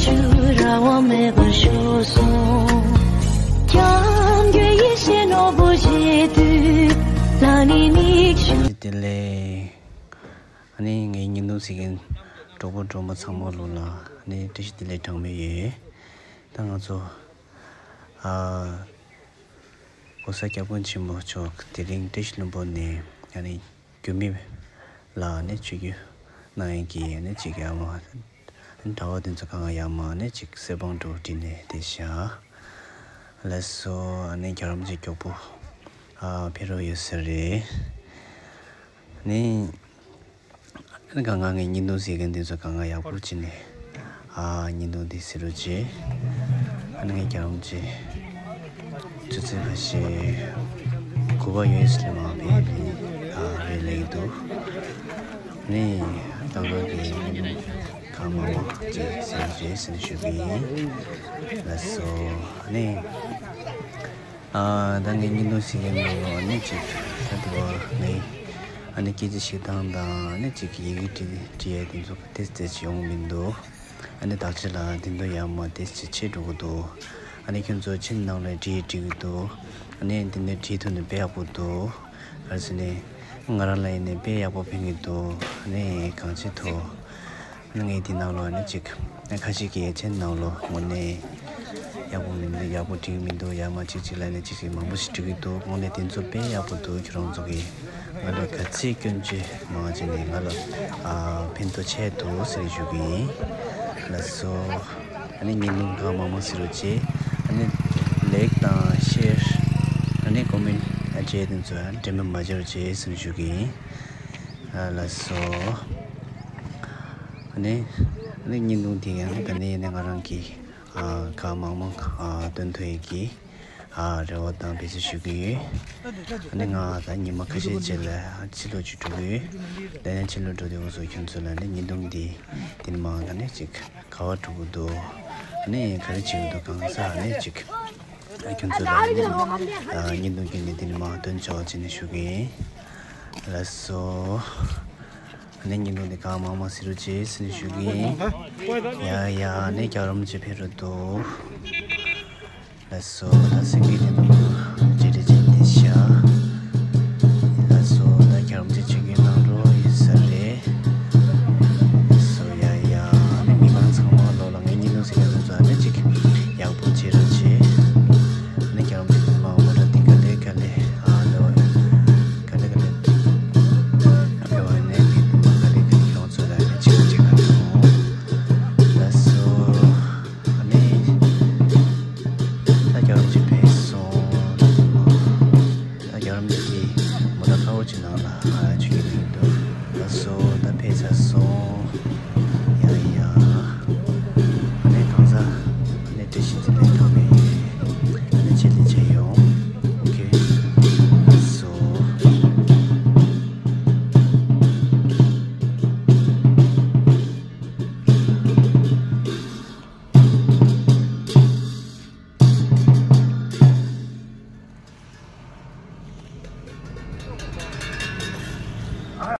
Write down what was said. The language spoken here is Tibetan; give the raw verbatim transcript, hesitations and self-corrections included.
རང་དབང་མེད་པར་ཤོར་སོང་། སྐྱབས་མགོན་ཡེ་ཤེས་ནོར་བུ་རྗེ་བདུད་ལ་ནི་མིག་ཞུ། བདེ་ལེགས། ཨ་ནི་ངའི་བརྙན་ཐུང་གཟིགས་མཁན་གྲོགས་པོ་གྲོགས་མོ་ཚང་མ་ལོ་ལ་ཨ་ནི་བཀྲ་ཤིས་བདེ་ལེགས་གྲངས་མེད་ཡོད། ད་ང་ཚོ་ཨ་༸གོང་ས་༸སྐྱབས་མགོན་ཆེན་པོ་མཆོག་དེ་རིང་བཀྲ་ཤིས་ལྷུན་པོ་ནས་ཨ་ནི་རྒྱུད་སྨད་ལ་ཨ་ནི་ཆིབས་བསྒྱུར་གནང་ཡས་ཀྱི་ཨ་ནི་ཅིག་ཡར་མར་གྲྭ་པ་དེ་ཚོ་གང་ག་ཡར་མར་ཨ་ནི་ཅིག་གསེར་པང་དུ་བསྒྲིགས་ནས་བསྡད་བཞག་ལགས་སོ། ཨ་ནི་རྒྱལ་བ་རིན་པོ་ཆེ་མགྱོགས་པོ་ཨ་ཕེབས་རོགས་ཡོད་ས་རེད། ཨ་ནི། ཨ་ནི་གང་ག་ངའི་བརྙན་ཐུང་གཟིགས་མཁན་དེ་ཚོ་གང་ག་ཡག་པོ་བྱས་ནས་ཨ་བརྙན་ཐུང་འདི་གཟིགས་རོགས་བྱེད། ཨ་ནི་ངའི་རྒྱལ་བ་རིན་པོ་ཆེ་ཆུ་ཚོད་ཁ་ཤས་དགུ་པ་ཡོད་ས་ལས་མང་བའི་ཨ་རེད་ལེགས་འདུག་ཨ་ནི་གང་ག་གི་བརྙན་ཐུང་གང་མང་མང་བྱས་གཟིགས་རོགས་བྱེད་ཟེར་ནས་ཞུ་གི་ཡིན། ལགས་སོ། ཨ་ནི། ཨ་ད་ངའི་བརྙན་ཐུང་གཟིགས་མཁན་ནང་ལོགས་ཨ་ནི་ཅིག་ད་དེ་བ་ངའི་ཨ་ནི་སྐད་ཆ་བཤད་སྟངས་དང་ཨ་ནི་ཅིག་ཡི་གེ་འབྲི་འབྲི་ཡས་དེ་ཚོ་ཏོག་ཙམ་ཅིག་ཡོང་མི་འདུག་ཨ་ནི་བདག་ཅག་ལ་དེ་ཚོ་ཡར་མར་ཏོག་ཙམ་ཅིག་ཆད་འགྲོ་གི་འདུག་ཨ་ནི་ཁྱོད་ཚོ་ཆེད་ནང་ལ་འབྲི་འབྲི་གི་འདུག་ཨ་ནི་དེ་ནས་འབྲི་ཐུབ་ན་དཔེ་ཡག་པོ་འདུག་ག་རེ་ཟེར་ནས་ང་རང་ལ་ཡིན་ནའི་དཔེ་ཡག་པོ་ཕན་གི་འདུག་ཨ་ནི་གང་ཅི་ཐུབ། ངས་འདི་ནང་ལོགས་ནས་ཅིག་ཁ་ཤས་ཀྱིས་ཆེད་ནང་ལོགས་དངོས་གནས་ཡག་པོ་མི་འདུག་ཡག་པོ་འབྲི་གི་མི་འདུག་ཡར་མར་ཅིག་ཅིག་ལབ་ནས་ཅིག་ཅིག་མང་པོ་ཞིག་འབྲི་གི་འདུག་དངོས་གནས་དེ་ཚོ་དཔེ་ཡག་པོ་འདུག་ཁྱོད་རང་ཚོ་གིས་ང་ལ་ག་ཚོད་སྐྱོན་བརྗོད་མང་བྱས་ནས་ང་ལ་ཨ་ཕན་ཐོགས་ཆེ་འདུག་ཟེར་ཞུ་གི་ཡིན། ལགས་སོ། ཨ་ནི་བརྙན་ཐུང་གང་མང་མང་གཟིགས་རོགས་བྱེད། ཨ་ནི་ལའིཀ་དང་ཤེར། ཨ་ནི་ཀོ་མེན་ཨ་བྱས་དེ་ཚོ་དྲན་པ་མ་བརྗེད་རོགས་བྱེད་ཟེར་ཞུ་གི་ཡིན། ཨ་ལགས་སོ། ཨ་ནི་ཨ་ནི་བརྙན་ཐུང་དེ་ཡང་ད་ནི་ཡིན་ན་ང་རང་གིས་ཨ་གང་མང་མང་ཨ་སྟོན་ཐུབ་ཡས་ཀྱི་ཨ་རེ་བ་དང་འབད་བརྩོན་ཞུ་གི་ཡོད། ཨ་ནི་ང་ད་ཉི་མ་ཁ་ཤས་རྗེས་ལ་ཕྱི་ལོགས་ཅིག་འགྲོ་གི་ཡོད། ད་ནི་ཕྱི་ལོགས་འགྲོ་དུས་སྐབས་སུ་ཁྱོད་ཚོ་ལ་ནི་བརྙན་ཐུང་འདི་དེ་ནི་མང་ད་ནི་ཅིག་ག་བ་འགྲོ་གི་འདུག་ཨ་ནི་ག་རེ་བྱེད་ཀྱི་འདུག་གང་ཟག་ཨ་ནི་ཅིག་ཨ་ཁྱོད་ཚོ་ལ་ནི་ཨ་བརྙན་ཐུང་བརྒྱུད་ནས་དེ་ནི་མང་སྟོན་ཆོག་ཅེས་ནི་ཞུ་གི་ཡིན། ལགས་སོ། ཨ་ནི་བརྙན་ཐུང་འདི་གང་མང་མང་གཟིགས་རོགས་བྱེད་ཟེར་ནས་ཞུ་གི་ཡིན། ཡ་ཡ་ཨ་ནི་རྒྱལ་བ་རིན་པོ་ཆེ་ཕེབས་རོགས་འདུག་ལགས་སོ། ད་སེང་གེ་དེ་ནང་